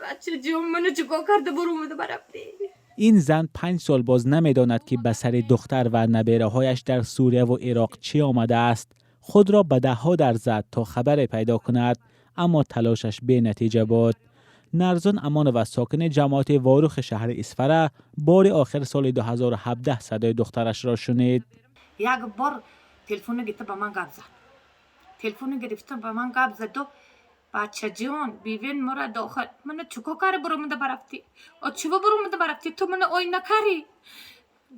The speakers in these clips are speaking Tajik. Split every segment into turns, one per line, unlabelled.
Бача ҷон, ману чикор карда буромада барафтӣ?
Ин зан 5 сол боз намедонад, ки ба сари духтар ва набераҳояш дар Сурия ва Ироқ чӣ омадааст. Худро ба даҳҳо дар зад, то хабаре пайдо кунад, аммо талошаш бенатиҷа буд. Нарзун Амонова, сокини ҷамоати Ворухи шаҳри Исфара, бори охир соли 2017 садои духтарашро шунид.
Як бор телефоно гирифта ба ман гап зад. Телефоно гирифта ба ман гап заду: «Бачаҷон, бивен мора дохил мана чико кари буромада барафтӣ, о чиво буромада барафтӣ, ту мана ой накарӣ?»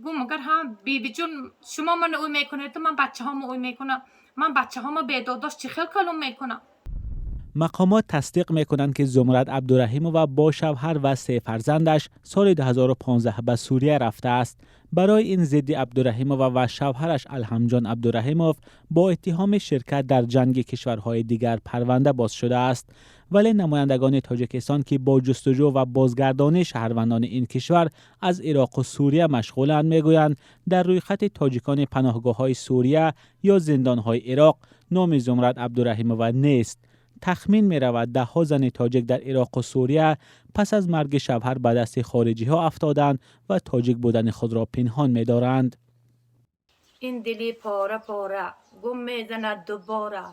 Гум агар ҳа, бибиҷон, шумо мана ой мекунед, ман бачаҳомо ой мекунам, ман бачаҳомо бедодош чӣ хел калом мекунам?
Мақомот тасдиқ мекунанд, ки Зумрад Абдураҳимова бо шавҳар ва се фарзандаш соли 2015 ба Сурия рафтааст. Барои ин зидди Абдураҳимова ва шавҳараш Алҳамҷон Абдураҳимов бо иттиҳоми ширкат дар ҷанги кишварҳои дигар парванда боз шудааст. Вале намояндагони Тоҷикистон, ки бо ҷустуҷӯ ва бозгардонии шаҳрвандони ин кишвар аз Ироқу Сурия машғуланд, мегӯянд, дар рӯйхати тоҷикони паноҳгоҳҳои Сурия ё зиндонҳои Ироқ номи Зумрад Абдураҳимова нест. Тахмин меравад, даҳҳо зани тоҷик дар Ироқу Сурия пас аз марги шавҳар ба дасти хориҷиҳо афтоданд ва тоҷик будани худро пинҳон медоранд.
Ин дили пора пора гум мезанад дубора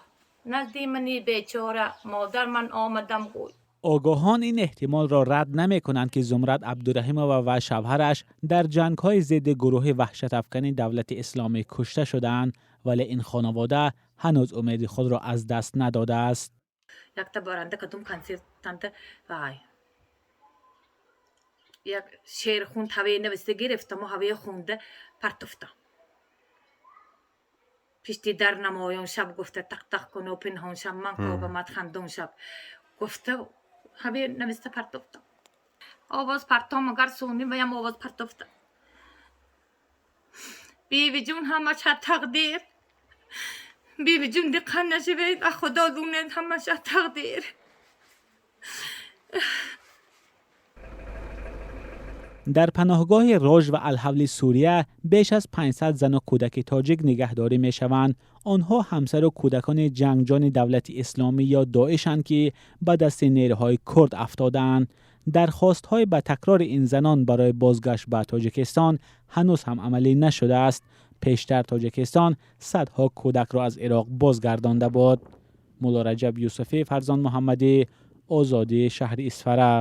назди мани бечора, модар, ман омадам, гӯй.
Огоҳон ин эҳтимолро рад намекунанд, ки Зумрад Абдураҳимова ва шавҳараш дар ҷангҳои зидди гурӯҳи ваҳшатафкани Давлати Исломӣ кушта шудаанд, вале ин хонавода ҳанӯз умеди худро аз даст надодааст.
Якта баранда кадом консертанта вай як шеър хунд, ҳаве нависта гирифтаму ҳаве хунда партофтам. «Пишти дар намоён шаб», гуфта, «тақ-тақ куну пинҳон шаб, ман кобамад хандон шаб», гуфта, ҳаве нависта партофтам. Овоз партом агар суни ваям овоз партофтам. Бивиҷун, ҳамаш тақдир, бибиҷун, диққат нашавед, а худо дунед, ҳамаш тақдир.
Дар паноҳгоҳи Рож ва Алҳавли Сурия беш аз 500 зану кӯдаки тоҷик нигаҳдорӣ мешаванд. Онҳо ҳамсару кӯдакони ҷангҷони Давлати Исломӣ ё Доишанд, ки ба дасти нерӯҳои курд афтодаанд. Дархостҳои ба такрори ин занон барои бозгашт ба Тоҷикистон ҳанӯз ҳам амалӣ нашудааст. Пештар Тоҷикистон садҳо кӯдакро аз Ироқ бозгардонда буд. Муллораҷаб Юсуфӣ, Фарзон Муҳаммадӣ, Озодӣ, шаҳри Исфара.